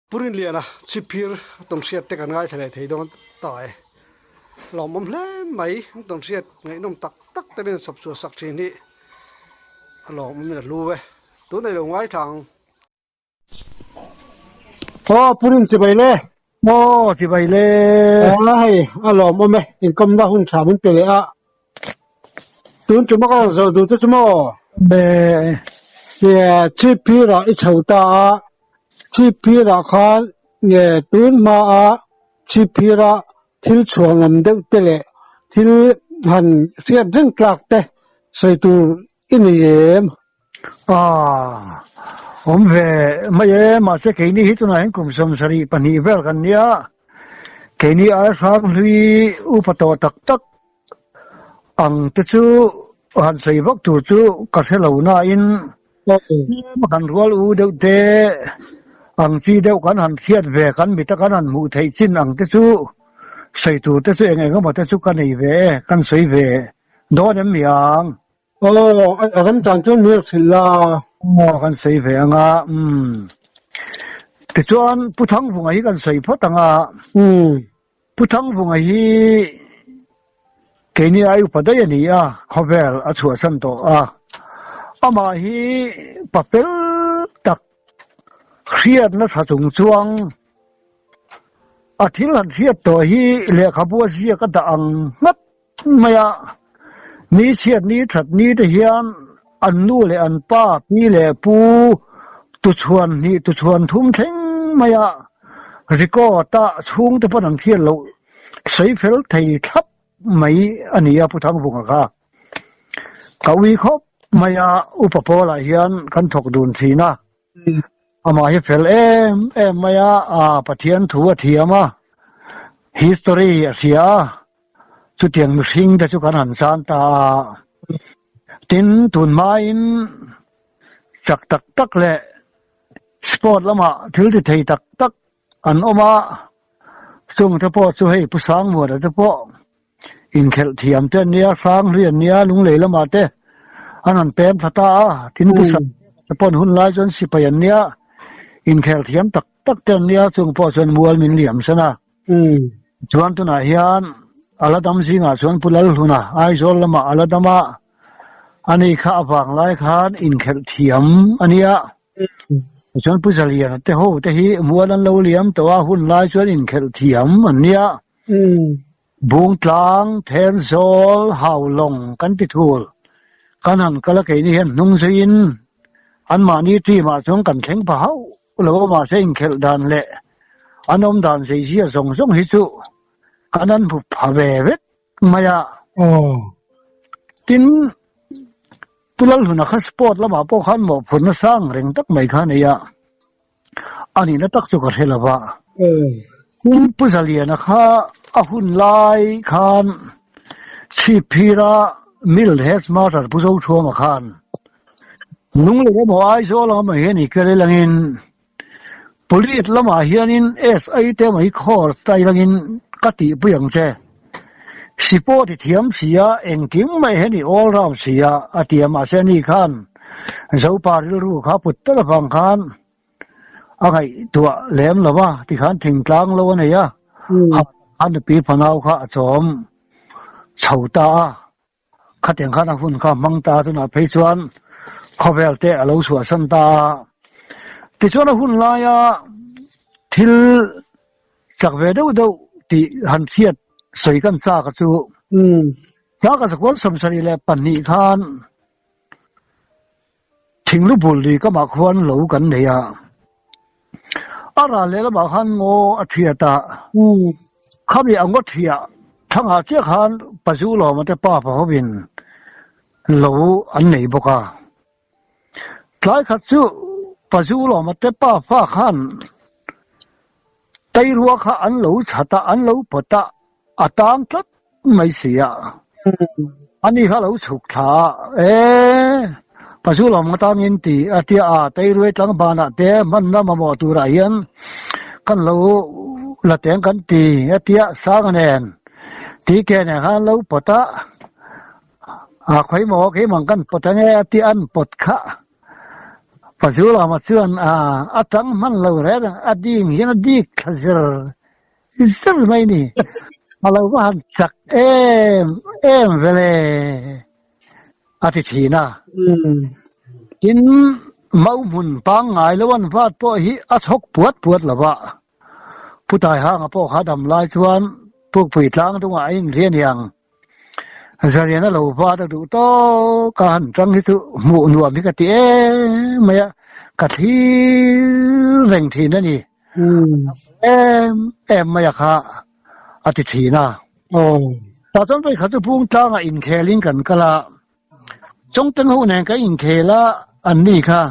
Pu Rinliana chhipphir a tawnhriat te kan ngaithla leh thei dawn ta e. Lawmawm hle mai an tawnhriat ngaihnawm tak tak te min sawp chhuah sak thin hi a lawmawm in a hlu e. Tunah i lo ngaithla ang. Aw Pu Rin chibai le. Aw chibai le. Aw hei a lawmawm e inkawmna hun tha min pe leh a. Tun tum a ka rawn zawh duh te chu maw? Chhipphir ah i chho ta a. Chhipphirah khan nge tun hmaa chhipphira thil chhuanawm deuh te leh thil han hriat reng tlak te sawi tur i nei em? Aw, awm ve mai e, mahse keini hi tunah hian kum 72 vel kan nia, keini ai hrang hlui upa tawh tak tak ang te chu han sawi vak tur chu ka hre lo nain kan rual u deuh te ang chi deuh kan han hriat ve kan mita kan han hmuh theih chin ang te chu sawi tur te chu eng eng emaw te chu ka nei ve e, kan sawi ve dawn em ni ang? Aw, a ram tan chuan hmel hrilh la. Aw, kan sawi ve ang a, umm. Tichuan Pu Thangvunga hi kan sawi phawt ang a. Umm. Pu Thangvunga hi keini ai upa daih a ni a, khawvel a chhuahsan tawh a. Amah hi pa fel tak, hriatna tha chung chuang a thil han hriat tawh hi lehkhabu a ziak a dah ang nghat mai a. Ni chhiat ni that ni te hian an nu leh an pa, pi leh pu tuchhuan hnih tuchhuan thum thleng mai a. Record a chhungte pawn an hriat loh sawi fel thei thlap mai a ni a Pu Thangvunga kha. Ka ui khawp mai a Upa Pawlah hian kan thawk dun thin a, amah hi fel em em mai a, a Pathian thu a thiam a, history a hria a, chutiang mihring te chu kan han chan ta a. Tin, tun hmain chak tak tak leh Sport lamah thil ti thei tak tak an awm a, chung te pawh chu hei Pu Sangmuana te pawh inkhelh thiam te an nia, Hranghlui an nia, Lunglei lamah te an rawn pem thla ta a, tin Pu Sangmuana te pawh an hun lai chuan sipai an nia, inkhelh thiam tak tak te an nia, chung pawh chuan mual min liam san a. Chuan tunah hian a la dam zingah chuan Pu Lalhluna Aizawl lamah a la dam a, ani kha a vang lai khan inkhelh thiam a nia. Chuan Pu Zaliana te ho te hi mual an lo liam tawh a, hun lai chuan inkhelh thiam an nia. Bungtlang, Thenzawl, Haulawng kan ti thul. Kan han kal a keini hian hnung zuiin anmahni team ah chuan kan thleng pha hauh lo a, mahse inkhelh dan leh an awm dan zeizia zawng zawng hi chu kan an hmu pha ve vek mai a. Tin, Pu Lalhluna kha sport lamah pawh khan mawhphurhna sang reng tak mai kha a nei a, a nihna tak chu ka hre lo va. Tin, Pu Zaliana kha a hun lai khan Chhipphira Mill Headmaster Pu Zothuama khan Lunglei emaw Aizawl anga mai hian i kel ilangin Police lamah hianin SI te emaw hi course ta ilangin ka tihpui ang che. Sipaw ti thiam si a, engkim mai hian i all round si a, a ti a mahse ani khan Zopa rilru kha put tal avang khan a ngaihtuah lem lo va, tikhan thingtlang lo a nei a, a nupui fanau kha a chawm chho ta a. Khatiang khan a hun kha hmang ta tunah phei chuan khawvel te a lo chhuahsan ta a. Tichuan a hun laia thil chak ve deuh deuh tih han hriat sawi kan chak a chu. Chak a zakual 72 khan Thinglu bul lui kamah khuan lo kan nei a. A ral leh lamah khan ngaw a thiat a. Khami a ngaw thiah thangah chiah khan Pazu Lawma te pa pahovin lo an nei bawk a. Tlai khat chu Pazu Lawma te pa fa khan Tairua kha an lo chhat a, an lo pawt a, a tang tlat mai si a. Ani kha lo chhuk thla a, E, Pazu lawm nga tangin ti a tia a, Teiruai tlangbanah te hmanna mamawh turah hian kan lo la teng kan ti a tia, Sanga nen ti ke nen khan an lo pawt a, a khawi maw keimah kan pawt ange a tia an pawt kha. Pazulama chuan a a tang hman lo reng reng, a ding hian a dik thla zir zir mai ni. A lo va han chak em em vele a ti thin a. Tin, mau hmun pangngai lo an vat pawh hi a chhawk puat puat lo va. Pu Taihanga pawh kha dam lai chuan Pukpui tlang dungah a inri a niang. Zarian a lo vat a duh tawk a, han tang hi chu hmuh nuam hi ka ti em mai a, ka thlir reng thin a ni. Em em mai a kha a ti thin a. Tah chuan vawikhat chu Bung tlangah inkhelin kan kal a, Chawngteng ho nen kan inkhel a an ni kha.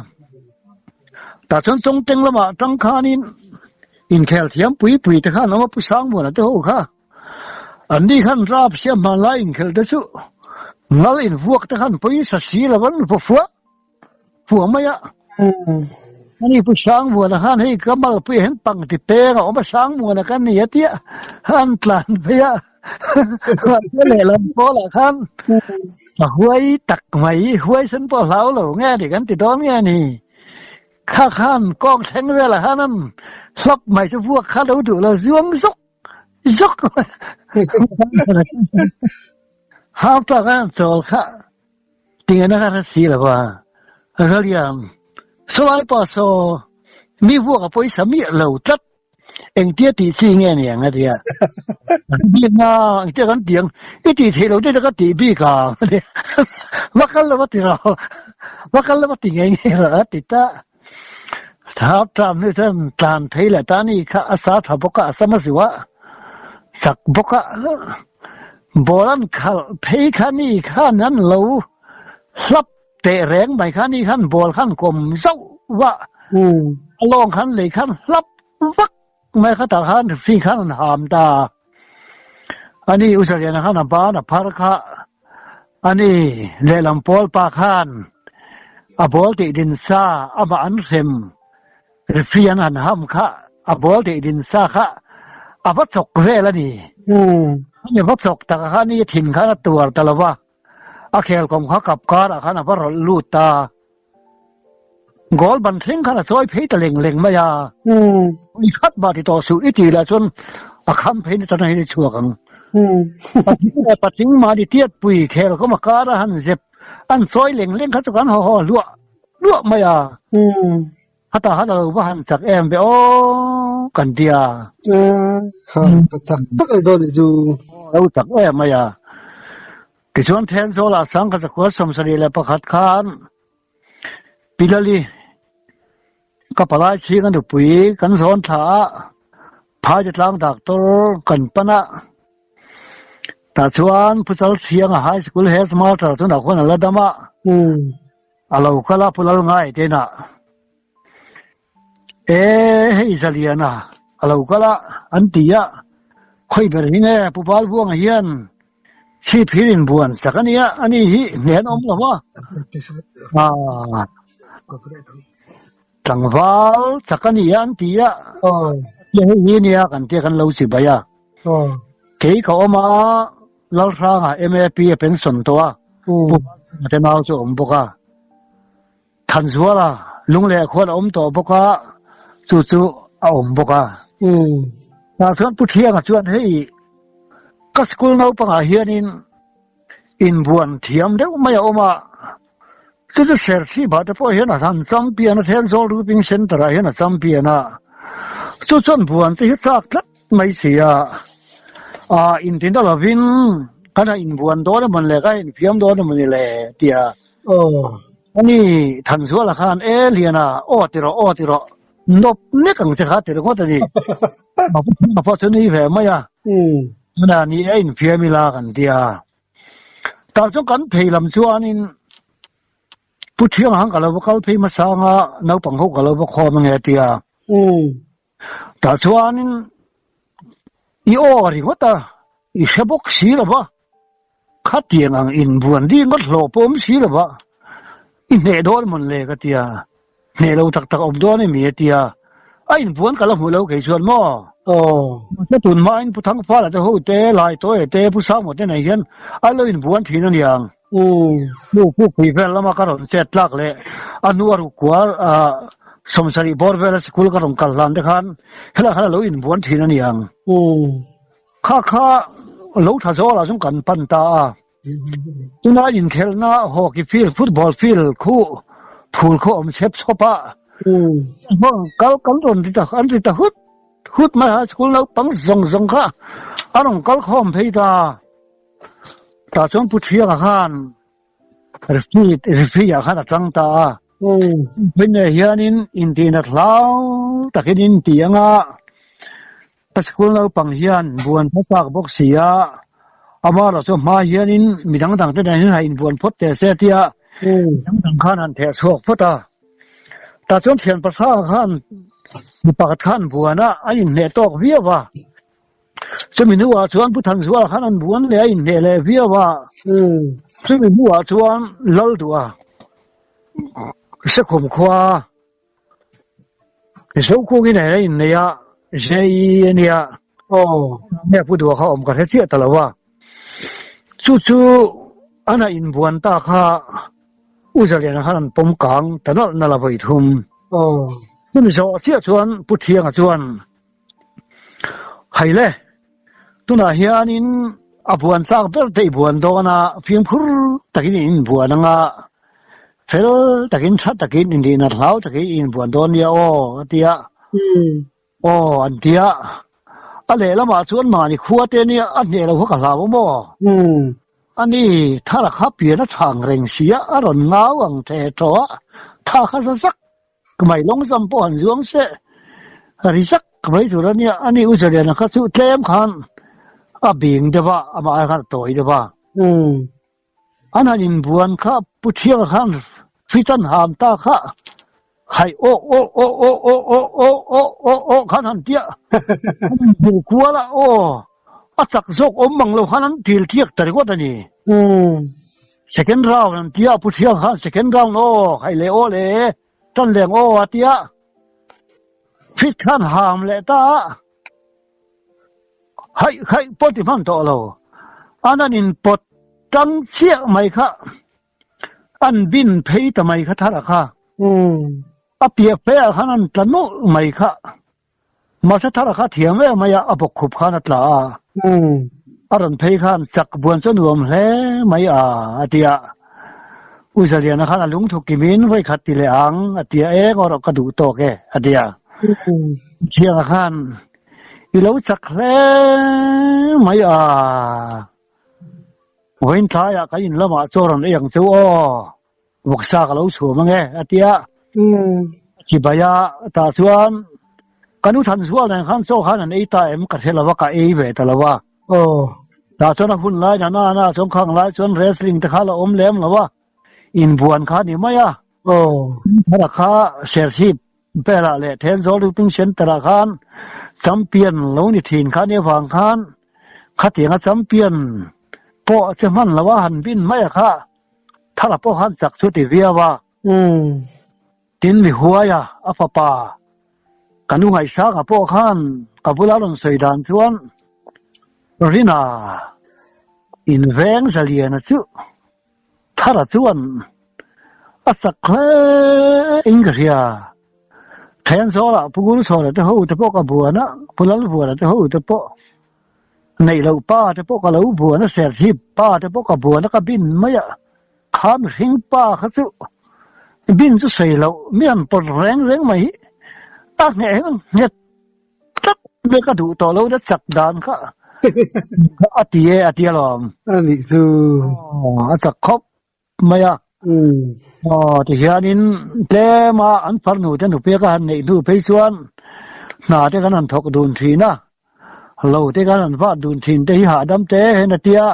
Tah chuan Chawngteng lamah tang khanin inkhel thiam pui pui te khan awm a, Pu Sangmuana te ho kha. An ni khan rap siam hman lai inkhelh te chu ngal invuak te khan pawisa si lo an vaw fuah fuah mai a. Ani Pu Sangmuana khan hei ka malpui ah hian pangti peng a awm a, Sangmuana ka ni a tia an tlan phei a. Mahse lehlam pawlah khan a huai tak mai, huaisen pawh hlau lo nge ni kan ti dawn nge ni. Kha khan kawng thleng velah khan an hlawp mai chu vuak kha lo duh lo zuang zuk zuk hau tak a chawl kha tingena kha hre si lo va Ralian sawlai pa saw mi vuak a pawisa miah lo tlat engtia tih chi nge ni ang a tia bik na engtia kan ti ang i tih theih lo te ka tih bik a va kal lo va ti ro va kal lo va ti ngei ngei ro a ti ta Thap tlam hi chuan tlan phei leh ta ni kha a sa tha bawk a, a sam a zu a, chak bawk a, ball an khalh phei kha ni khan an lo hlap teh reng mai kha ni khan ball khan kawm zauh va, a lawng khan lei khan hlap vak mai kha tah khan referee khan an ham ta a ni. U Zaliana khan a ban a phar kha a ni, lehlam pawl pa khan a ball tih din sa amah an hrem referee an han ham kha a ball tih din sa kha a va chawk vel a ni. Ani va chawk tak kha ni thin khan a tuar ta lo va, a khel kawm kha kap karah khan a va rawlh lut ta. Goal ban thleng khan a chawi phei ta leng leng mai a. I khat mah ti tawh suh i tih lah chuan a kham phei na tan hian i chhuak ang. Patling leh patling mahni tiat pui khel kawm a kar a han zep an chawi leng leng kha chu kan haw haw hluah hluah mai a. Hata han a lo va han chak em ve aw kan ti a. Kha ka chak tak a dawn nih chu. Lo chak em mai a. Tichuan Thenzawl-ah sangkhat zakua 71 khan Pilali ka palai chhing a nupui kan zawn thla a, Phaite tlang doctor kan pan a, tah chuan Puchal Thianga High School Headmaster chu nakhun a la dam a, a lo kal a Pu Lalngai te inah E hei Zaliana a lo kal a an ti a, khawi ber hi nge Pu Balbuanga hian chhip hi in buan sak a nia, ani hi hnen awm lo va, ah tlangval chak a nia an ti a, hei hi nia kan tia kan lo chibai a, kei ka awm a Lalhranga MAP a pension tawh a, Pu Balbuanga te nau chu a awm bawk a. Thanzuala lung leh khuan a awm tawh bawk a, chu chu a awm bawk a. Tah chuan Pu Thianga chuan hei ka school naupangah hianin inbuan thiam deuh mai a awm a, chu chu Serchhipah te pawh hian a han champion a, Thenzawl Grouping Centre ah hian a champion a, chu chuan buan te hi chak tlat mai si a, ah intina lovin kan han inbuan dawn emaw ni le, kan infiam dawn emaw ni le tia. Ani Thanzuala khan e Liana aw ti rawh aw ti rawh nawp nek ang che kha ti ringawt a ni. A pawh chu ni ve mai a. Tunah ni e infiam ila kan ti a. Tah chuan kan phei lam chuanin Pu Thianghang ka lo va kal phei hmasa anga naupang ho ka lo va khawm ange a ti a. Tah chuanin i aw ringawt a, i hre bawk si lo va, khatiang ang inbuan ri ngawt hlawh pawh awm si lo va, i hneh dawn mawn le ka ti a, hneh lo tak tak awm dawn emi a ti a, a inbuan ka la hmu lo kei chuan maw? Mahse tun hmain Pu Thangfala te ho te, Laitawia te, Pu Sangmawte nei hian an lo inbuan thin a niang. Hnu pukpui vel lama ka rawn chet tlak leh a hnu a ruk kual sawmsarih bawr vela sikul ka rawn kal hlan te khan helaiah khan a lo inbuan thin a ni ang. Kha kha lo tha zawlah chuan kan pan ta a. Tuna inkhelhna hockey field, football field khu phul khaw awm chep chhawp a. Kal kan rawn ri ta an ri ta hut hut mai a, school naupang zawng zawng kha a rawn kal khawm phei ta. Tah chuan Pu Thianga khan referee referee ah khan a tang ta a. Hmeichhe hianin intihna hlau takin in ti ang a, ka school naupang hian buan phawt tak bawk si a, amaherawh chu hma hianin midang dang te nen hian han inbuan phawt teh se tia midang dang khan han theh chhuak phawt a. Tah chuan thian pasal khan mi pakhat khan buan a, a inhneh tawk viau a. Chumi hnuah chuan Pu Thanzuala khan an buan leh a inhneh leh viau a. Chumi hnuah chuan Lal duh a Sekhum khua Zokungin a innei a, JE a nia. Nge Pu Duha kha awm ka hre chiah ta lo a. Chu chu an a inbuan ta kha U Zaliana khan an pawm kang ta nalh nalh a vawi thum. Chumi zawh chiah chuan Pu Thianga chuan Hai le, tunah hianin a buan chak ber te i buan dawn a, fimkhur takin i inbuan ang a, fel takin tha takin inrihna hlau takin i inbuan dawn nia aw a ti a. Aw an ti a, a lehlamah chuan mahni khua te nia a hneh lo kha ka hlau a maw? Ani thar kha pian a thang reng si a, a rawn ngau ang the thaw a, tha kha za zak Mai lawng zam pawh han zuang se, ri zak mai tur a nia, ani U Zaliana kha chu tlem khan a bing deuh a, amah ai khan a tawi deuh a. An han inbuan kha Pu Thianga khan fit an ham ta kha, Khai aw aw aw aw aw aw aw aw aw aw khan han tia, an inbul kual a, aw a chak zawk awm mang lo khan an dil tliak ta ringawt a ni. Second round an tia, Pu Thiang khan second round aw, khai leh aw le, tan leng aw a tia, fit khan ham leh ta a, haih haih pawh ti hman tawh lo, an an in pawt tang chiah mai kha, an bin phei ta mai kha thar a kha, a piah fe ah khan an tla nawlh mai kha. Mahse thar a kha thiam em mai a, a bawk khup khan a tla a. A rawn phei khan chak buan chu a nuam hle mai a, a ti a. U Zaliana khan a lungthu kimin vawi khat ti leh ang, a ti a, eng erawh ka duh tawk e, a ti a. Thianga khan, I lo chak hle mai a, vawiin tlaiah kan in lamah chaw rawn ei ang chu aw, Vawksa ka lo chhuam ange a ti a, a ti bai a, tah chuan ka nu Thanzual nen khan chaw khan an ei ta em ka hre lo a, ka ei ve ta lo a. Tah chuan a hun lai na na na chuan khang lai chuan wrestling te kha la awm lem lo a, inbuan kha a ni mai a. Thara kha Serchhip velah leh Thenzawl Roping Centre ah khan champion lo ni thin kha nia vang khan khatianga champion pawh a che hman lo a, han bin mai a kha. Thara pawh khan chak chu ti viau a. Tin mi huai a, a fapa ka nu ngaihsanga pawh khan ka bula rawn sawi dan chuan Rina inveng zaliana chu Thara chuan a chak hle in ka hria. Thenzawl-ah Pu Gurchhawla te ho te pawh ka buan a, Pu Lalvuana te ho te pawh Neih loh pa te pawh ka lo buan a, Serchhip pa te pawh ka buan a, ka bin mai a, kha mihring pa kha chu bin chu sawi loh mi han pawt reng reng mai hi a ngheh nghet tlat mai ka duh tawh lo na chak dan kha a ti e a ti alawm. A nih chu. A chak khawp mai a. Aw tihianin tlema an farnu te nupia ka han neih hnu phei chuan hna te kan han thawk dun thin a, lo te kan han vah dun thin te hi hahdam te hian a tia,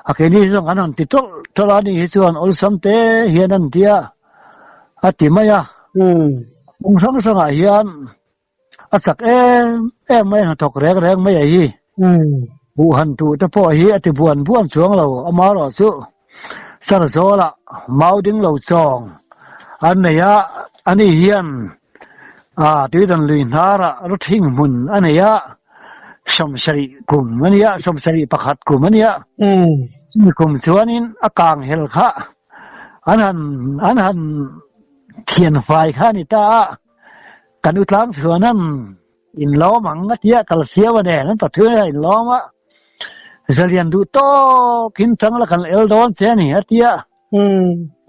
a keini hi chuan kan han ti tawlh tawlh a ni hi chuan awlsam te hian an tia a ti mai a. Kawng hrang hrangah hian A chak em em mai a hnathawk reng reng mai a hi. Buh han tuh te pawh hi a ti buan buan chuang lo, amaherawh chu Sarzawlah mau ding lo chawng an nei a, ani hian tuidan lui hnarah ruthing hmun a nei a, sawmsarih kum a nia, 71 kum a nia. Chumi kum chuanin a kang hel kha an han an han thian fai kha a ni ta a, kan u tlang chhuan an inlawm ang a tia kal siau a nen an pathian a inlawm a, zalian duh tawkin chang la kan el dawn che a ni a tia.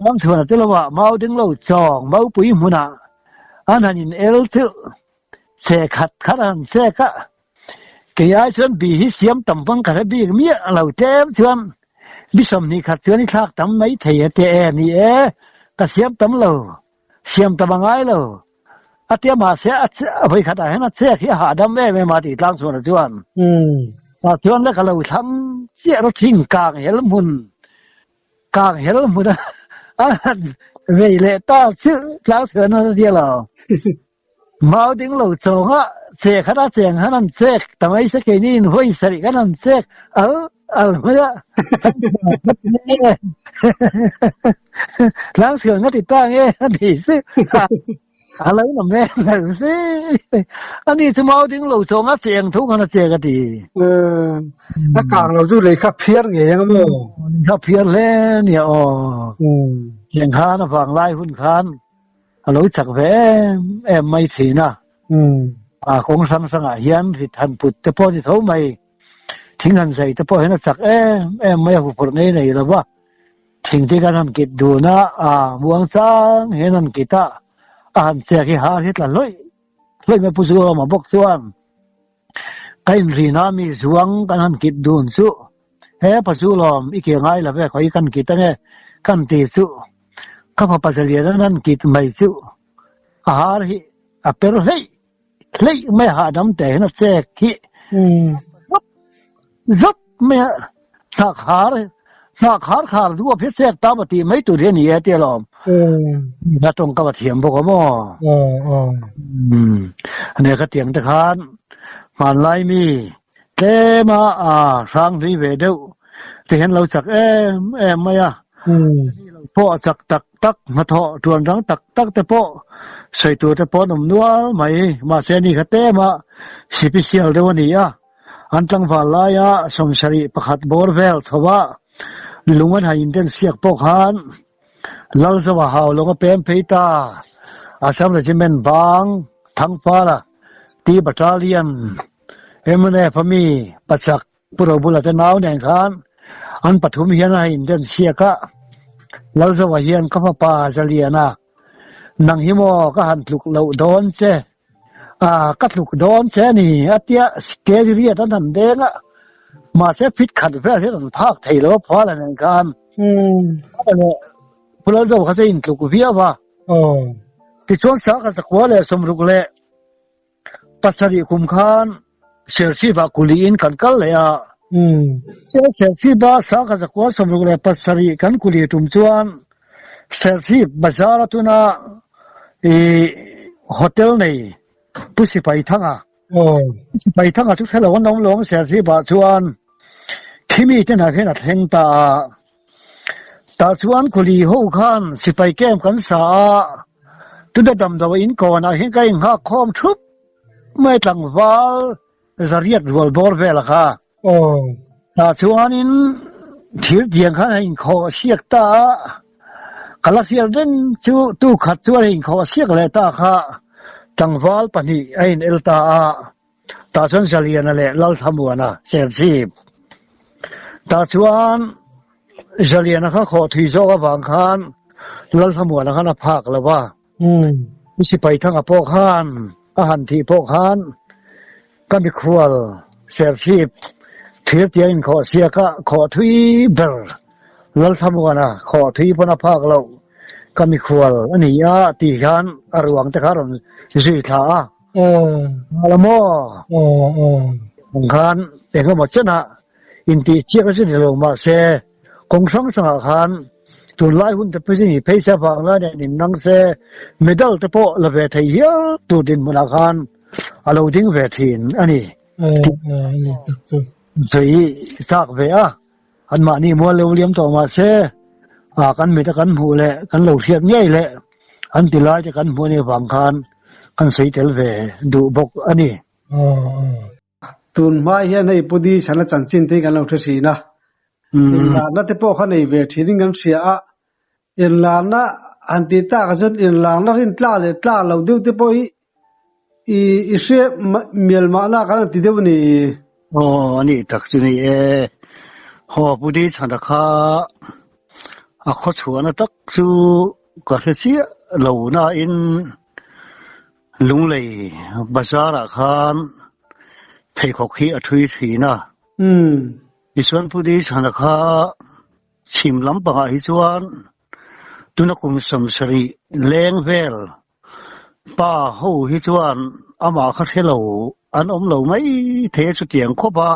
Tlang chhuan a ti lo a, mau ding lo chawng maupui hmunah an han in el chu che khat khat a han chek a. Kei ai chuan bi hi siam tam vang ka hre bik miah lo tlem chuan bi 20 khat chuan i thlak tam mai thei a ti e ni e, ka siam tam lo, siam tam a ngai lo a tia mahse a vawi khat ah hian a chek hi a hahdam em em a tih tlang chhuan ah chuan tah chuan le ka lo thlang chiah rawh thing kang hel hmun Kang hel hmun a han vei leh ta chu tlang chhuan a tia lo. Mau ding lo chawng a che khat a cheng han an chek ta mai se keini in vawi sarih kan an chek al al mai a. Tlang chhuan nga ti ta nge a ti si. A lo na men lo si. Ani chu mau ding lo chawng a cheng thung han a chek a ti. A kang lo chu lei kha phiar ngei ang maw? Kha phiar hle nia aw. Cheng khan a vang lai hun khan a lo chak ve em em mai thin a. A kawng hrang hrangah hian rit han put te pawh a ni tho mai. Thing han zai te pawh hian a chak em em mai a huphurh nei nei lo va. Thingte kan han kit dun a, a muang chang hian han kit a, a han chek hi har hi tla hlawih hlawih mai Pu Zualawma bawk chuan ka inrin a mi zuang kan han kit dun chu he Pa Zualawm i ke ngai lo ve khawi kan kit ange kan ti chu ka fapa zalian an han kit mai chu a har hi a per hleih hleih mai hahdam te hian a chek hi zap zap mai a hnak har hnak har khar duap hi chek ta ma tih mai tur hi a ni e tia lawm na tawng ka va thiam bawk a maw ane ka tiang te khan hmanlai mi tlem a a hrang hlui ve deuh te hian lo chak em em mai a pawh chak tak tak hnathawh tuan rang tak tak te pawh sawi tur te pawh an awm nual mai. Mahse ni kha tlem a sipisial deuh a ni a, an tlangval laia 71 bawr vel chho a lung an han inden siak pawh khan Lalzova hau lawng a pem phei ta. Assam Regiment bang Thangpala T Battalion MNF a mi pachak Pu Robula te nau nen khan an pathum hian a inren siak a, Lalzova hian ka fapa Zaliana, nang hi maw ka han tluk loh dawn che, a ka tluk dawn che a ni a tia scary riat an han deng a, mahse fit khat vel hian an phak thei lo a phuala nen khan. Pu Lalzova kha chu a intluk viau a, tichuan sangha 167 kum khan Serchhip-ah kuliin kan kal leh a. Serchhip-a 1967 kan kuli tum chuan Serchhip bazar-a tuna i hotel nei Pu Sipaithanga, Pu Sipaithanga chu hrelo an awm lo ang Serchhip-ah chuan khimi te hnah hian a thleng ta a. Tah chuan kuli ho khan sipai camp kan sa a, tuna damdawi in kawnah hian ka inghak khawm thup mai tlangval zariat rual bawr vel a kha. Tah chuanin thir tiang khan a inkhawh siak ta a, ka la hriat reng chu tu khat chuan a inkhawh siak leh ta kha tlangval pahnih a in el ta a. Tah chuan Zaliana leh Lalthlamuana Serchhip. Tah chuan Zaliana kha khawh thui zawk avang khan Lalthlamuana khan a phak lo va. Sipai thanga pawh khan a han thih pawh khan ka mikhual Serchhip thir tia inkhawh siaka khawh thui ber Lalthlamuana khawh thui pawn a phak loh ka mikhual a ni a tih hian a ruang te kha a rawn zui thla a. Nghal a maw? Ang khan eng emaw chenah intih chiak a chu ni lo mahse kawng hrang hrangah khan tunlai hun te pawh hi phei se avang lai nen innang se medal te pawh la ve thei hial tur dinhmunah khan a lo ding ve thin a ni. Sawi chak ve a, anmahni mual lo liam tawh mahse a kan mit a kan hmuh leh kan lo hriat ngei leh an ti lai te kan hmuh anih avang khan kan sawi tel ve duh bawk a ni. Tun hma hian hei Pu Di Chhana chanchin te hi kan lo hre thin a. Inlarna te pawh kha nei ve thinin kan hria a, inlarna han tih takah chuan inlarna rin tlak leh tlak loh deuh te pawh hi i i hre mial mahna kan han ti deuh a ni. Aw a nih tak chu ni e. Haw Pu Deichhana kha a khawchhuahna tak chu ka hre chiah lo nain Lunglei bazar ah khan pheikhawk hi a thui thin a. Tichuan Pu Deichhana kha chhim lampangah hi chuan tuna kum 70 leng vel pa ho hi chuan amah kha hre lo an awm lo mai thei a chutiang khawp a,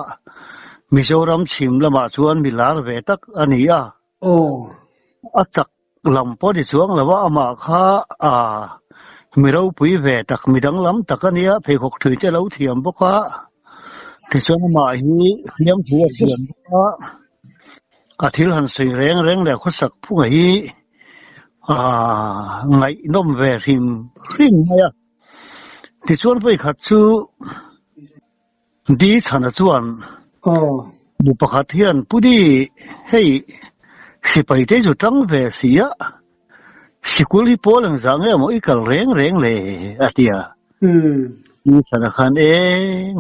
Mizoram chhim lamah chuan mi lar ve tak a ni a. A chak lam pawh ni chuang lo a, amah kha a mi ropui ve tak, mi danglam tak a nia, pheikhawk thui te a lo thiam bawk a, tichuan amah hi hliamthu a thiam bawk a, a thil han sawi reng reng leh khawsak phunga hi a ngaihnawm ve hrim hrim mai a. Tichuan vawikhat chu Di Chhana chuan nu pakhat hian Pu Di hei sipai te chu tang ve si a, sikul hi pawl engzah nge maw i kal reng reng le a ti a. Di Chhana khan e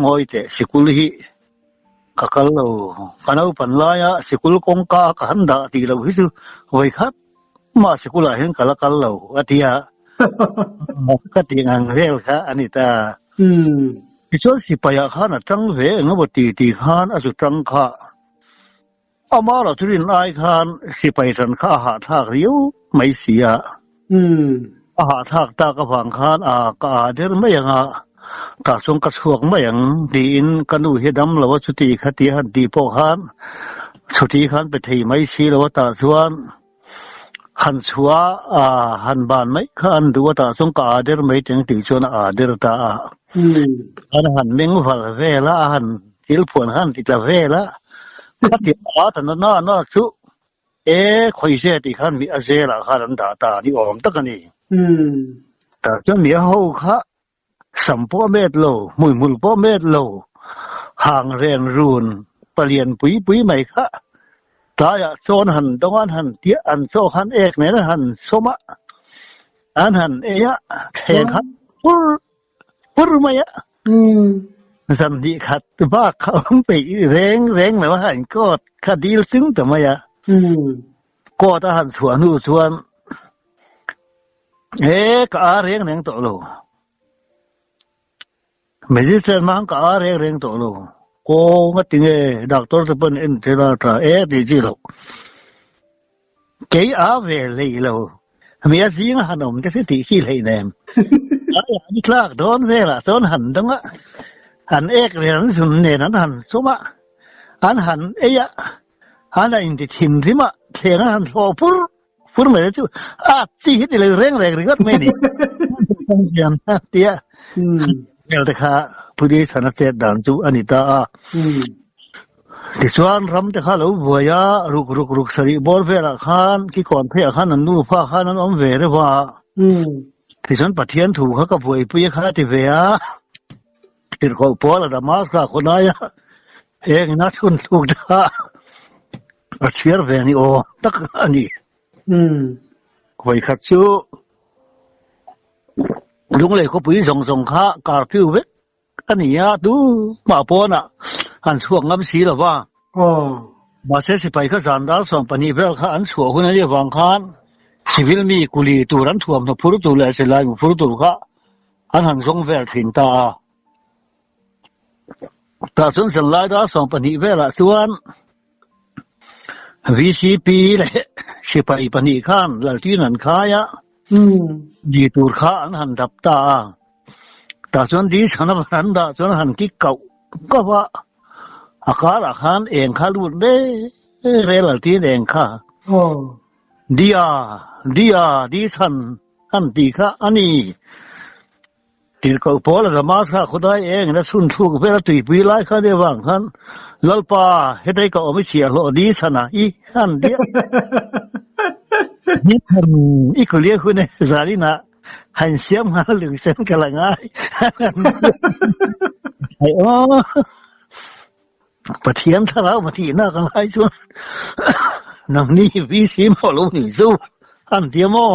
ngawi teh sikul hi ka kal lo, ka naupan laia sikul kawngka ka han dah tih loh hi chu vawikhat mah sikulah hian ka la kal lo a ti a, ka tih ang vel kha a ni ta. Tichuan sipaiah khan a tang ve eng emaw ti tih khan a zu tang kha amah lo chu rin ai khan sipai ṭan kha a hahthlak riau mai si a, a hahthlak tak avang khan a ka aa der mai ang a, tah chuan ka chhuak mai ang tiin ka nu hi dam lo a chuti kha tia han tih pawh khan chhuti khan pe thei mai si lo a tah chuan han chhuah a han ban mai kha an duh a tah chuan ka aa der mai teng tih chuan a aa der ta a, an han meng val vel a a han thil phuan han ti tla vel a, khati a ta na na na chu E, khawi ze tih khan mi a zelah khan an dah ta ni awm tak a ni. Tah chuan mi a ho kha sam pawh a met lo, hmuihmul pawh a met lo, hang reng run palian pui pui mai kha tlaiah chawn han dawng a, an han tiah, an chaw khan ek nen an han sawm a, an han ei a, thleng khan pur pur mai a. Zan hnih khat bak kha awm peih reng reng lo a, han court kha dil chung ta mai a. Court a han chhuah hnu chuan e ka a reng reng tawh lo. Magistrate hmang ka a reng reng tawh lo. Kawng a ti nge doctor te pawn en thil a tha e tih chi loh. Kei a ve hlei lo. Mi a zing a han awm te chu tih chi hlei nem. Ai an tlak dawn velah chuan han dawng a, an ek vel an zun nen an han sawm a, an han ei a, an a inti thinrim a, thleng an han thlawh pur pur mai te chu a chi hi ti lo reng reng ringawt mai a ni. Tia vel te kha Pudi Chhana chet dan chu a ni ta a. Tichuan ram te kha lo buai a, ruk ruk ruk sarih bawr velah khan kikawn pheiah khan an nufa khan an awm ve reuh a. Tichuan Pathian thu kha ka buaipui a kha a ti ve a, tirhkoh pawl a Damaska khawnai a, heng ina chhun thluk te kha a chhiar ve ni awm tak a ni. Vawikhat chu Lunglei khawpui zawng zawng kha curfew vek A ni a, tu mah pawnah han chhuak ngam si lo va. Mahse sipai kha zan dar 12 vel kha an chhuah hun a nih avang khan civil mi kuli tur an thuamhnaw phur tur leh silai mu phur tur kha an han zawng vel thin ta a. Tah chuan zanlai dar 12 velah chuan VCP leh sipai pahnih khan laltin an khai a, di tur kha an han dap ta a. Tah chuan di chhana veranda chuan han kik kauh kauh a, a karah khan eng kha lut ve ve laltin eng kha dia dia di chhan han tih kha a ni. Tirhkoh pawl a Damas kha khawdai eng in a chhun thluk vel a tuipui lai kha nia vang khan Lalpa hetai ka awm i chhiahhlawh di chhana i han diah di chhan i kulia hun e zalinah Han siam nghal lung sen ka la ngai. Ai aw. Pathian thlarau va tihna ka ngai chuan nangni VC maw lo nih chu an ti maw?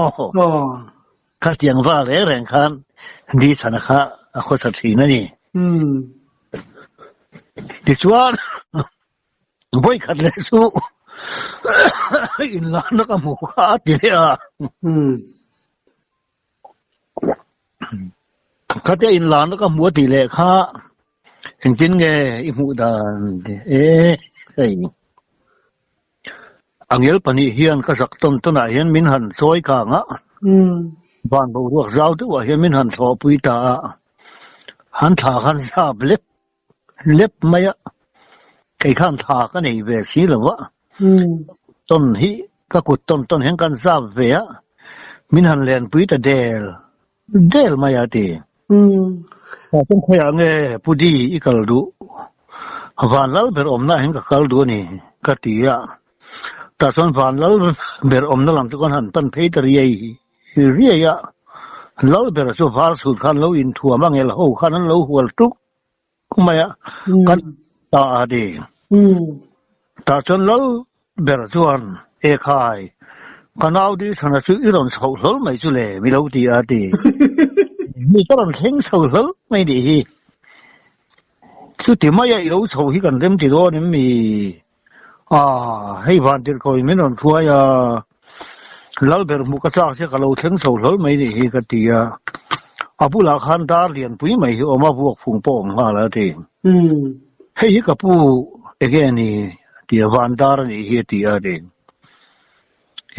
Khatiang va reng reng khan Di Chhana kha a khawsa thin a ni. Tichuan vawikhat leh chu inlahna ka hmuh kha a ti leh a. Khatia inlarna ka hmu a tih leh kha engtin nge i hmuh dan e hei. Angel pahnih hian ka zak tawn tawnah hian min han chawi kang a, van boruak zau deuhah hian min han thlawhpui ta a, han thla khan zap lep lep mai a, kei khan thla ka nei ve si lo va, tawn hi ka kut tawn tawn hian kan zap ve a, min han lenpui ta del del mai a ti. Tah chuan khawiah nge Pu Di i kal duh? Van lal ber awmna ah hian ka kal duh a ni ka ti a, tah chuan van lal ber awmna lam chu kan han pan phei ta riai riai a, lal ber chu var chhut khan lo inthuam a, ngel ho khan an lo hual tuk mai a, kan ta a ti. Tah chuan lal ber chuan, Ekhai, ka nau di chhana chu i rawn chhoh hlawl mai chu le, mi lo ti a ti. Mi ka rawn thleng chho hlawl mai nih hi. Chuti maia i lo chho hi kan rem ti dawn em mi? Ah, hei van tirhkoin min rawn hruai a, Lalber hmuh ka chak che ka lo thleng chho hlawl mai nih hi ka ti a, a bulah khan dar lianpui mai hi awm a, vuak phung pawh awm nghal a ti. Hei hi ka pu enge a ni a ti a, van dar a nih hi a ti a ti.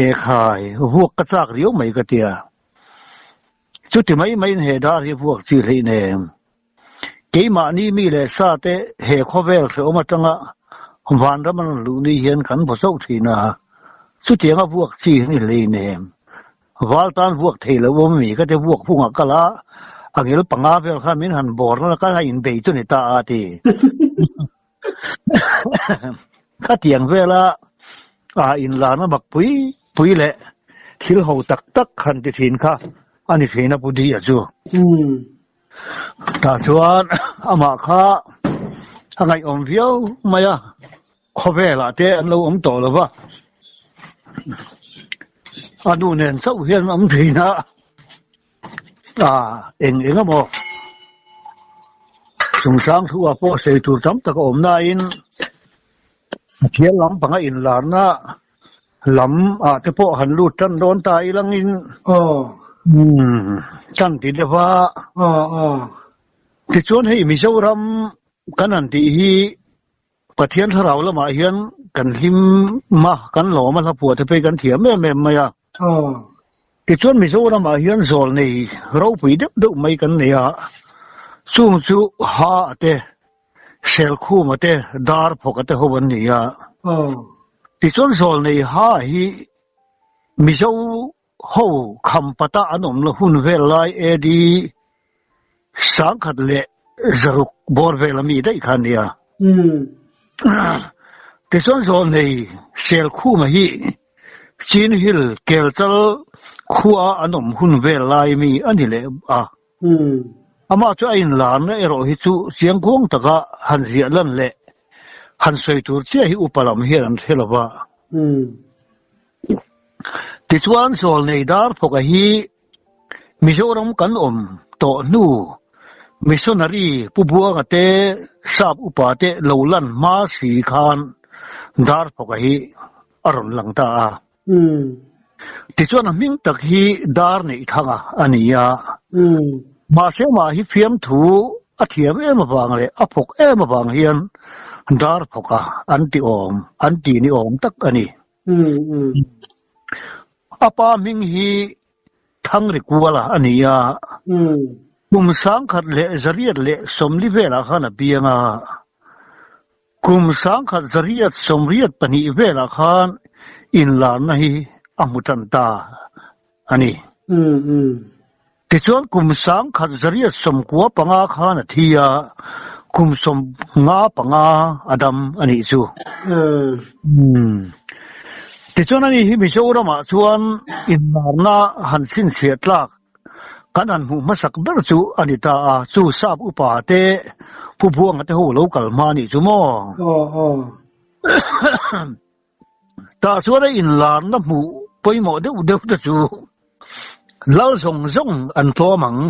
Ekhai, vuak ka chak riau mai ka ti a, chuti mai maiin he dar hi vuak chi hleih nem. Keimahni mi leh sa te he khawvel hrehawm atanga vanram an rawn luh ni hian kan vaw chauh thin a, chutianga vuak chi hi ni hleinem. Val tan vuak thei lo awm mi ka ti vuak hungah kal a, a ngil panga vel khan min han bawr nana ka la inbei chu ni ta a ti. Khatiang vela a inlarna mak pui pui leh thil ho tak tak han ti thin kha a ni thin a Pu Di-a chu. Tah chuan amah kha a ngaihawm viau mai a, khawvelah te an lo awm tawh lo va, a nu nen chauh hian an awm thin a, eng eng emaw chungchang thu ah pawh sawi tur tam tak a awm nain a thial lampanga inlarna Lam ah te pawh han lut tan dawn ta ilangin tan ti deuh a. Tichuan hei Mizoram kan han tih hi Pathian thlarau lamah hian kan hlim a, kan lawm a, hlaphuah te phei kan thiam em em mai a. Tichuan Mizoram ah hian zawl nei ropui deuh deuh mai kan nei a, chung chu Ha a te, Selkhuma te, Darphawka te ho an ni a. Tichuan Zawlnei Ha hi Mizo ho Khampata an awm la hun vel lai AD 1600 bawr vel a mi daih kha a ni a. Tichuan Zawlnei Selkhuma hi Chin Hill Kelchal khua an awm hun vel lai mi a ni leh a. Amah chu a inlarna erawh hi chu chiangkuang taka han ziah lan leh han sawi tur chiah hi upa lam hian an hre lo va. Tichuan Zawlnei Darphawka hi Mizoram kan awm tawh hnu Missionary Pu Buanga te Sap upa te lo lan hma si khan Darphawka hi a rawn lang ta a. Tichuan a hming tak hi Dar neih thanga a ni a. Mahse amah hi fiamthu a thiam em avang leh a phawk em avang hian Dar phawka an ti awm, an ti ni awm tak a ni. A pa hming hi Thangrikuala a ni a. Kum 1940 velah khan a piang a. Kum 1982 velah khan inlarna hi a hmu tan ta a ni. Tichuan kum 1995 khan a thi a, kum 55 a dam a nih chu. Tichuan ani hi Mizoramah chuan inlarna han chhinchhiah tlak. Kan han hmuh hmasak ber chu a ni ta a, chu sap upa te Pu Buanga te ho lo kal hma a nih chu maw? Aw aw. Tah chuan a inlarna hmuh pawimawh deuh deuh te chu lal zawng zawng an tlawm ang.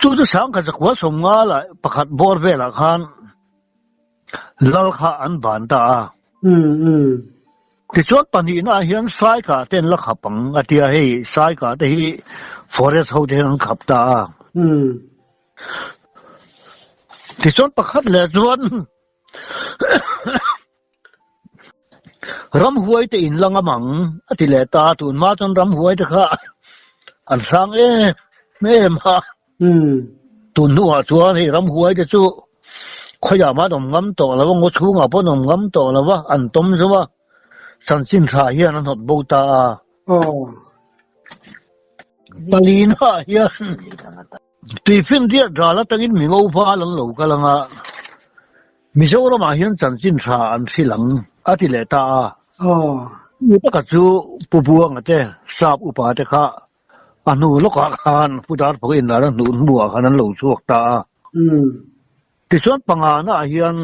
Chu chu sangkhat zakua sawmnga lah pakhat bawr velah khan Lal kha an ban ta a. Tichuan pahnihna ah hian Saika te an la khap ang a tia hei Saika te hi forest ho te hian an khap ta a. Tichuan pakhat leh chuan Ramhuai te in la ngam ang a ti leh ta a, tunhma chuan ramhuai te kha an hrang em em a. Tun hnuah chuan hei ramhuai te chu khawiah mah an awm ngam tawh lo a, ngaw chhungah pawh an awm ngam tawh lo a, an tawm zo a, chanchin tha hian an hnawt bo ta a. Palina hian Tuifinriat ral atangin mi ngo val an lo kal ang a, Mizoramah hian chanchin tha an hrilh ang, a ti leh ta a. Mi pakhat chu Pu Buanga te, Sap upa te kha a hnu lawkah khan Pu Darphawka inlar a hnuh hnuah khan an lo chhuak ta a. Tichuan pangana ah hian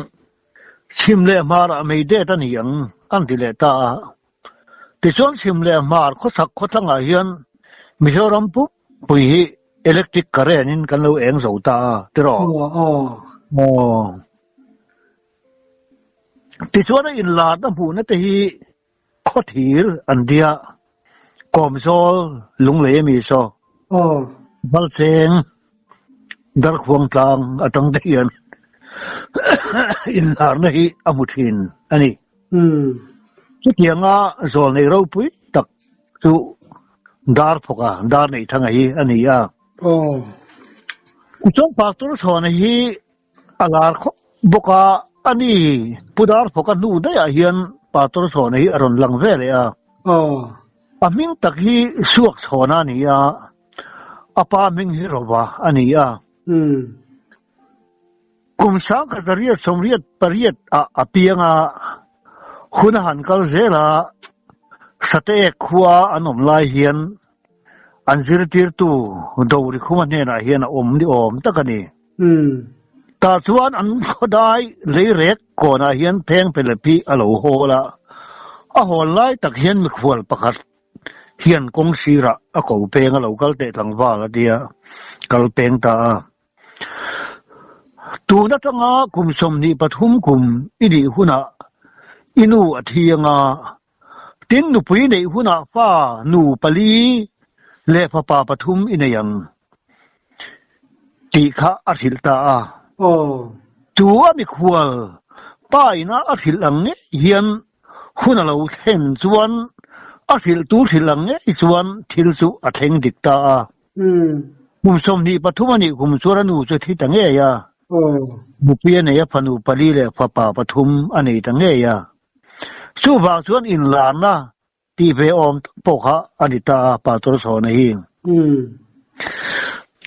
chhim leh hmarah mei det a ni ang an ti leh ta a. Tichuan chhim leh hmar khawchhak khawthlangah hian Mizoram pumpui hi electric current in kan lo eng zo ta a tiraw? Aw. Tichuan a inlarna hmuhna te hi Khawthir an tia, Kawmzawl Lunglei ami saw Valcheng Darkhuang tlang atang te hian inlarna hi a hmu thin a ni. Chutianga zawl nei ropui tak chu Darphawka Darneihthanga hi a ni a. Tichuan Pastor Chhawna hi A lar khawp bawk a, a ni Pu Darphawka hnu daihah hian Pastor Chhawna hi a rawn lang ve leh a. A hming tak hi Suak Chhawna a ni a, a pa hming hi Rova a ni a. Kum sangkhat zariat sawmriat pariat ah a piang a, hun a han kal zel a, Sateek khua an awm lai hian an zirtirtu Dorikhuma hnenah hian a awm ni awm tak a ni. Tah chuan an khawdai lei rek kawnah hian pheng pelep hi a lo hawl a, a hawl lai tak hian mikhual pakhat hian kawng sirah a ko peng a lo kal teh tlangval a tia kal peng ta a. Tun atanga kum 23 kum i nih hunah i nu a thi anga Tin, nupui neih hunah fa nu pali leh fapa pathum i nei ang tih kha a hrilh ta a. Chu a mikhual pa ina a hrilh ang ngei hian hun a lo thlen chuan a hrilhtu hrilh ang ngei chuan thil chu a thleng dik ta a. Kum 23 a nih kum chuan a nu chu a thi ta ngei a. Nupui a nei a, fanu pali leh fapa pathum a nei ta ngei a. Chuvang chuan inlarna tih ve awm tak pawh kha a ni ta a, Pastor Chhawna hi.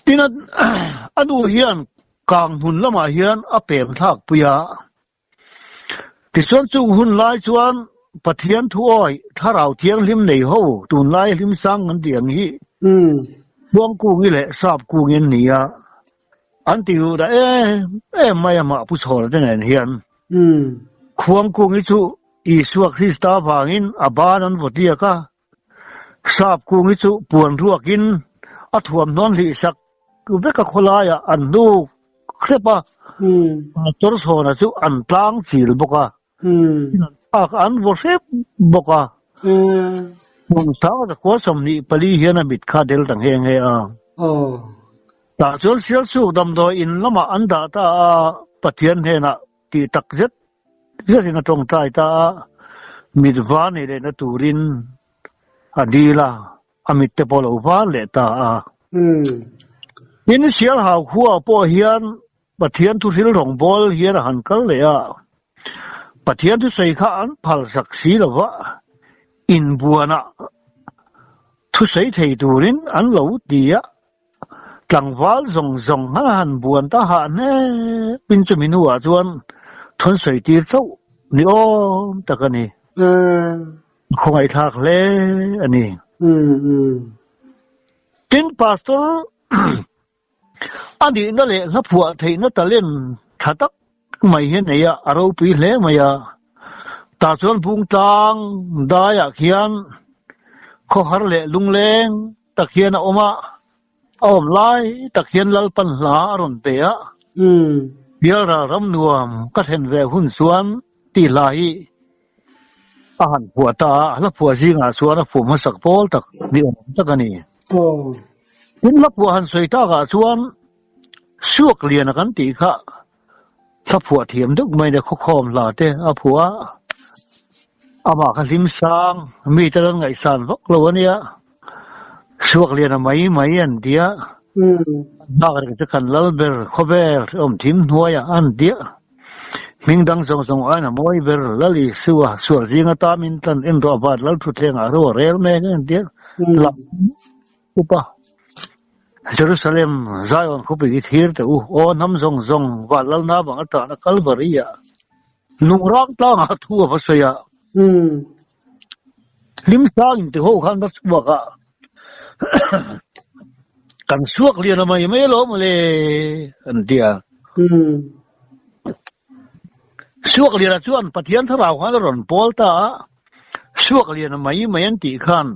Tin, a nu hian kang hmun lamah hian a pem thlak pui a. Tichuan chung hun lai chuan Pathian thuawi Thlarau Thianghlim nei ho tunlai hlimsang kan tih ang hi Khuangkungi leh Sapkungi an ni a, an ti duh dah em em mai a mah Pu Chhawna te nen hian. Khuangkung hi chu Isua Krista vangin a ban an vaw tliak a, Sapkung hi chu puan ruakin a thuamhnawn hlih sak vek a khawlaiah an hnuk hrep a, Pastor Chhawna chu an tlang chil bawk a, thlak an vaw hrep bawk a. Hmun sang zakua 24 hian a mit kha del ta nghe nghe a. Tah chuan Sialsuk damdawi in lamah an dah ta a, Pathian hnenah tih tak zet zetin a tawngtai ta a, mit va nei lehna turin a dil a, a mit te pawh a lo var leh ta a. Tin, Sialhau khuaah pawh hian Pathian thuhril rawngbâwl hian a han kal leh a, Pathian thusawi kha an phalsak si lo va, inbuanah thusawi thei turin an lo ti a, Tlangval zawng zawng han a han buan ta hah hnepin chumi hnuah chuan thun sawi tir chauh ni awm tak a ni. Khawngaihthlak hle a ni. Tin, Pastor a nihna leh hla phuah theihna talent tha tak mai hi a nei a, a ropui hle mai a. Tah chuan Bungtlang daiah khian khawhar leh lungleng tak hian a awm a, a awm lai tak hian Lalpan hla a rawn pe a. Bialral ram nuam ka thlen ve hun chuan tih hla hi a han phuah ta a, hla phuah zingah chuan a phuah hmasak pawl tak ni awm tak a ni. Tin, hla phuah han sawi takah chuan Suak Liana kan tih kha hla phuah thiam deuh mai le khawkhawm hla te a phuah a, amah kha hlim sang mite lan ngaihsan vak lo a nia, Suak Liana mai mai an ti a, nghak reng chu kan lal ber khawvel hrehawm thim hnuaiah an ti a. Hming dang zawng zawng aiin a mawi ber Lal Isua sual zing ata min tlan en rawh vat Lal thutthlengah ro a rel mek a entir la upa Jerusalem Zion khawpui hi thlir teh u aw hnam zawng zawng van Lalna bang atana Kalvari ah lungrang tlangah thu a va sawi a hlim sang in ti ho khan va chhuak a kan suak lian a mai mai alawm le an ti a. Suak liana chuan Pathian thlarau khan a rawn pawl ta a, suak lian a mai mai an tih khan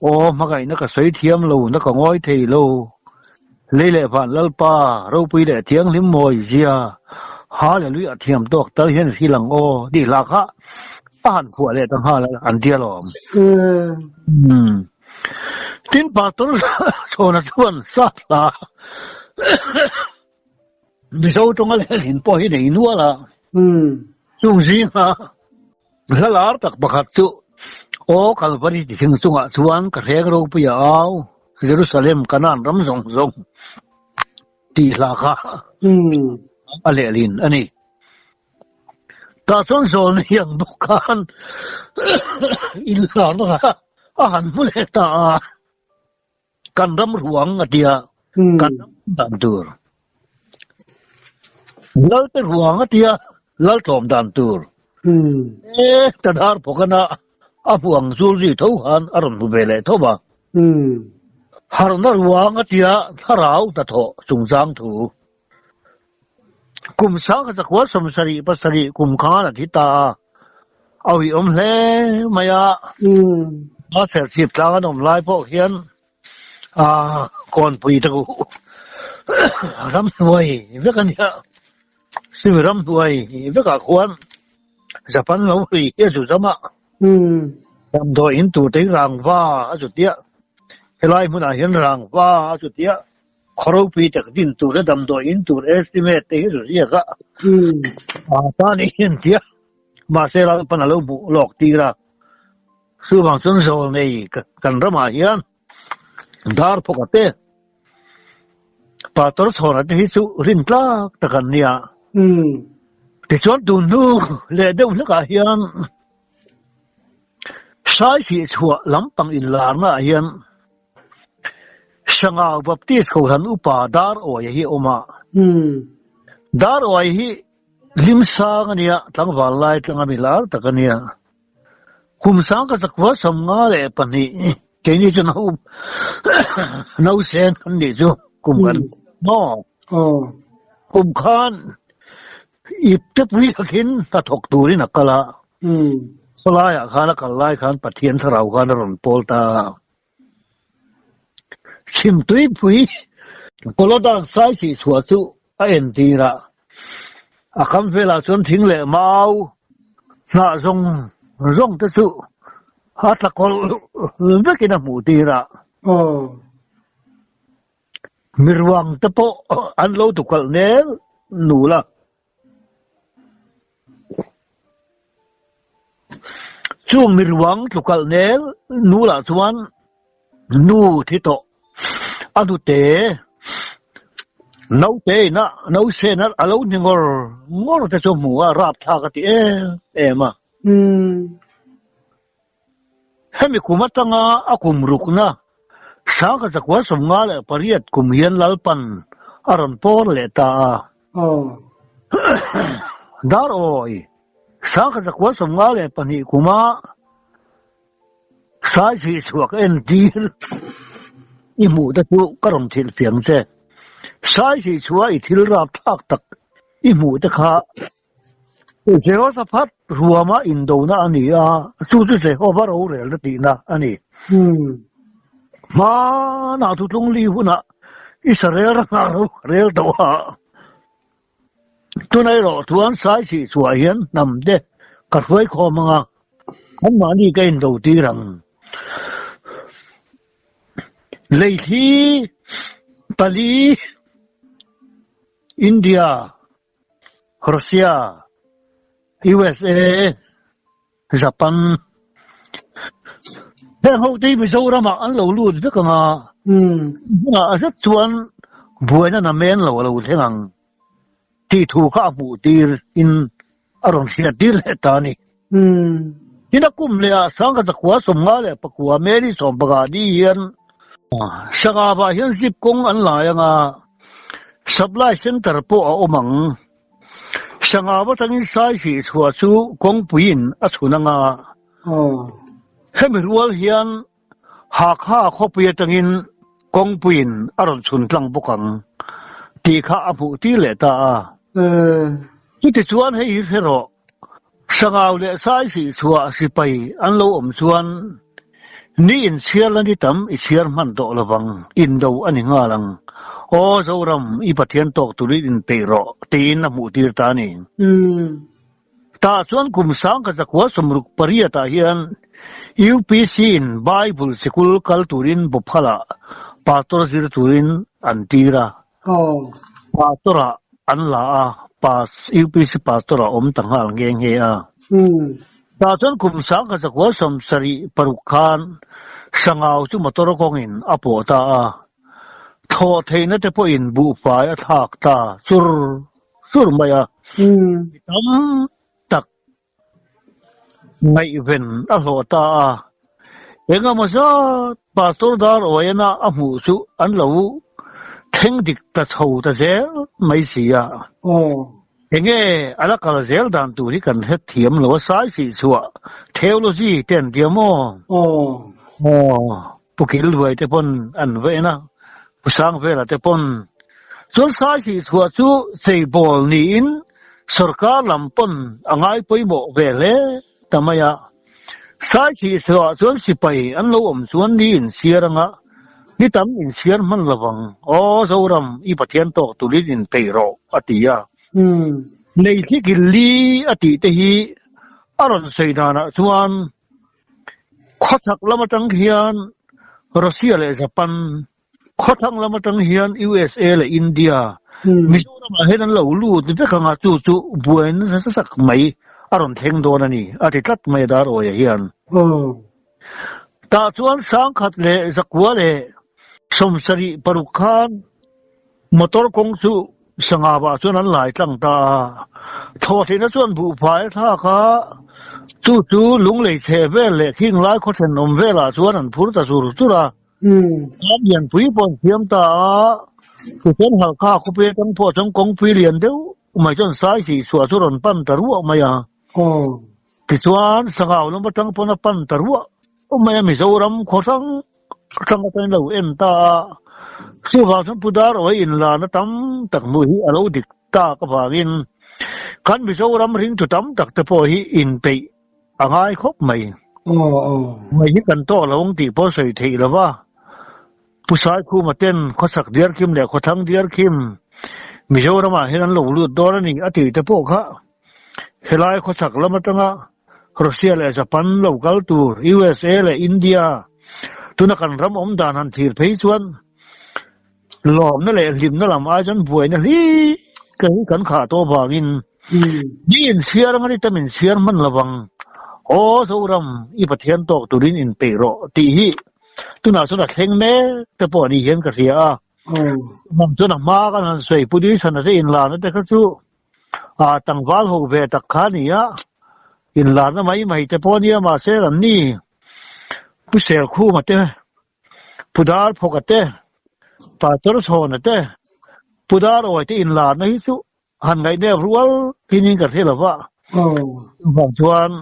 aw hmangaihna ka sawi thiam lo na ka ngawi thei lo lei leh van Lalpa ropui leh thianghlim mawi zia Hallelujah thiam tawk tal hian hrilh ang aw tih hla kha a han phuah leh ta nghal a an tia lawm. Tin Pastor Chhawna chuan sap hla Mizo tawnga lehlin pawh hi nei nual a, chung zinga hla lar tak pakhat chu Aw Kalvari ti thing chungah chuan ka hreng ropui a au, Jerusalem Kanaan ram zawng zawng tih hla kha a lehlin a ni. Tah chuan zawl nei ang bawk khan inlarna kha a han hmu leh ta a, kan ram ruang a tia kan ram dan tur. Lalte ruang a tia lal tlawm dan tur. E ta dar phawkana a hmu ang zul zui tho khan a rawn hmu ve leh tho a. Harhna ruang a tia thlarau hnathawh chungchang thu. Kum sang kha chakua 77 kum khan a thi ta a, a uiawm hle mai a. A serchhip tlang an awm lai pawh hian a kawnpui te ku ramhnuai vek a nia, chumi ramhnuai vekah khuan Japan lo hrui hi a zu zam a, damdawi in tur te hi rangva a zu tia, helai hmunah hian rangva a zu tia. Khaw ropui tak din tur a damdawi in tur estimate te hi zu ziak a, a tan i en tia mahse Lalpan a lo hmuh lawk tir a, chuvang chuan zawl nei kan ramah hian dar phawk a te Pastor Chhawna te hi chu rin tlak tak an nia. Tichuan tun hnu leh deuh hlekah hian Saisih chhuah lampang inlarna ah hian Sangau Baptist Kohhran Upa Dar Awia hi a awm a. Dar Awia hi hlim sang a nia, tlangval lai tlanga mi lar tak a nia. Kum sang ka chakua 52 keini chu nau nausen kan nih chu kum kan maw? Kum khan ip te pui takin hnathawk turin a kal a. Khawlaiah khan a kal lai khan Pathian thlarau khan a rawn pawl ta a. Chhimtuipui Kolodan saisih chhuah chu a entir a, a kam velah chuan thing leh mau hnah zawng zawng te chu a tla kawlh vekin a hmuh tir a. Miruang te pawh an lo tukalh nel nul a. Chung miruang tlukalh nel nulah chuan nu thi tawh a hnute naute ina nausen a lo hni ngawr ngawr te chu hmu a rapthlak a ti em em a. Hemi kum atanga a kum rukna 1958 kum hian Lalpan a rawn pawn leh ta a. Dar awi 1952 kuma Saisih chhuak entir i hmuh te chu ka rawn thilh fiang che. Saisih chhuah i thil rapthlak tak i hmuh te kha Jehoshaphat ruama indona a ni a, chu chu Jehova rorelna tihna a ni. Hmanah thutlung li hunah Israel ramah ro ka rel tawh a. Tunah erawh chuan Saisih chhuah hian hnam te ka hruai khawm ang a, anmahni ka indo tir ang. Leithli pali India, Russia, USA, Japan heng ho te hi Mizoram ah an lo lut vek ang a, hmunah a zet chuan buaina namen lo a lo thleng ang tih thu kha a hmuh tir in a rawn hriat tir leh ta a ni. Tin a kum leh ah Sangha zakua 59 Mary 15 ni hian Sangha hian zip kawng an lai ang a, Supply Centre pawh a awm ang. Sangau atangin Saisih chhuah chu kawngpuiin a chhun anga hemi rual hian Hakha khawpui atangin kawngpuiin a rawn chhun tlang bawk ang tih kha a hmuh tir leh ta a. Chutichuan hei hi hre rawh, Sangau leh Saisih chhuah sipai an lo awm chuan Ni inchhiar la ni tam i chhiar hman tawh lovang, indo a ni nghal ang. Aw Zoram, i Pathian tawk turin inpeih rawh, tiin a hmuh tir ta a ni. Tah chuan kum 1968 ah hian UPC in Bible sikul kal turin Bophalah pastor zir turin an tir a. Pastor ah an la a, UPC pastor ah awm ta nghal nghe nghe a. Tah chuan kum 1976 khan Sangau chu motor kawngin a pawh ta a, thlawh theihna te pawhin buhfai a thlak ta chur chur mai a, mi tam tak ngaihven a hlawh ta a, engemaw zat Pastor Dar Awaiana a hmuh chu an lo thleng dik ta chho ta zel mai si a. Enge a la kal zel dan tur hi kan hret thiam lo a sai sih chhuah theology te an tia maw? Aw Pu Kilduai te pawn an va en a, Pu Sangvela te pawn. Chuan sai sih chhuah chu cheibawl niin sorkar lam pawn a ngai pawimawh ve hle ta mai a. Sai thih chhuah chuan sipai an lo awm chuan ni inchhiar anga ni tam inchhiar hman lovang. Aw Zoram, i Pathian tawk turin inpeih rawh, a ti a. Nei thli kil li a tih te hi a rawn sawi danah chuan khawchhak lam atang hian Russia leh Japan, khawthlang lam atang hian USA leh India, Mizoramah hian an lo lut vek anga chu chu buai nasa tak mai a rawn thleng dawn a ni, a ti tlat mai a Darawia hian. Tah chuan 1976 khan motor kawng chu Sangavah chuan an lai tlang ta a, thawhhlihna chuan buhfai a thlak a, chu chu lunglei chheh vel leh khing lai khaw thenawm velah chuan an phur ta zur zur a. Ram lianpui pawh an siam ta a, tichuan Halkha khawpui atang pawh chuan kawngpui lian deuh mai chuan sai sih chhuah chu rawn pan ta ruah mai a. Tichuan Sangau lam atang pawn a pan ta ruah mai a, Mizoram khaw hrang hrang atangin lo en ta a. Chuvang chuan Pu Darawia inlana tam tak hmuh hi a lo dik tak avangin kan Mizoram ringtu tam tak te pawh hi inpeih A ngai khawp mai. Mai hi kan tawh lo ang tih pawh sawi theih lo va. Pu Saikhuma ten khawchhak diarkhim leh khawthlang diarkhim Mizoramah hian an lo lut dawn a ni a tih te pawh kha helai khawchhak lam atanga Russia leh Japan lo kal tur USA leh India tuna kan ram awm dan han thlir phei chuan Lawmna leh hlimna lam ai chuan buaina hli ka hi kan khah tawh avangin ni inchhiar anga ni tam inchhiar hman lovang. Aw Zoram, i Pathian tawk turin inpeih rawh tih hi tunah chuan a thleng mek te pawh a ni hian ka hria a. Hnam chuan a hma kan han sawi Pu Duisana te inlarna te kha chu tlangval ho ve tak kha a ni a, inlarna mai mai te pawh a nia mahse an ni Pu Selkhuma te Pu Dar Phawka te, Pastor Chhawna te, Pu Dar Awi te inlarna hi chu han ngaihnep rual hinin ka hre lo va. Chuvang chuan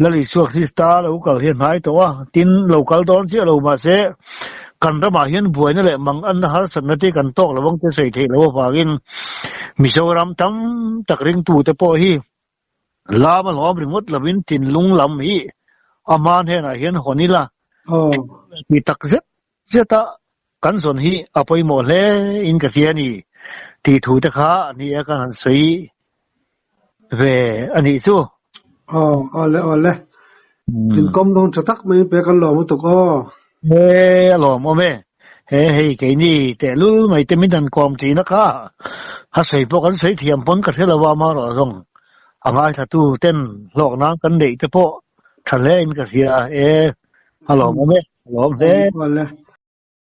Lal Isua Krista lo kal hi a hnai tawh a, tin lo kal dawn chiah lo mahse kan ramah hian buaina leh manganna harsatna te kan tawk lo ang te sawi theih loh avangin Mizoram tam tak ringtute pawh hi Lam a hlawm ringawt lovin thinlung lam hi a hma hnenah hian hawn ila ti tak zet zet a kan zawn hi a pawimawh hle in ka hria a ni tih thu te kha a ni a kan han sawi ve a nih chu. Aw, awle awle. In kawm dawn tha tak mai pe kan lawm lutuk aw. He a lawm awm e. He hei keini tehlul mai te min han kawm thin a kha. A sawi pawh kan sawi thiam pawn ka hre lo a amaherawh zawng a ngaithlatu ten hlawk nan kan neih te pawh tha hle in ka hria e. A lawm awm e. A lawm hle. Awle.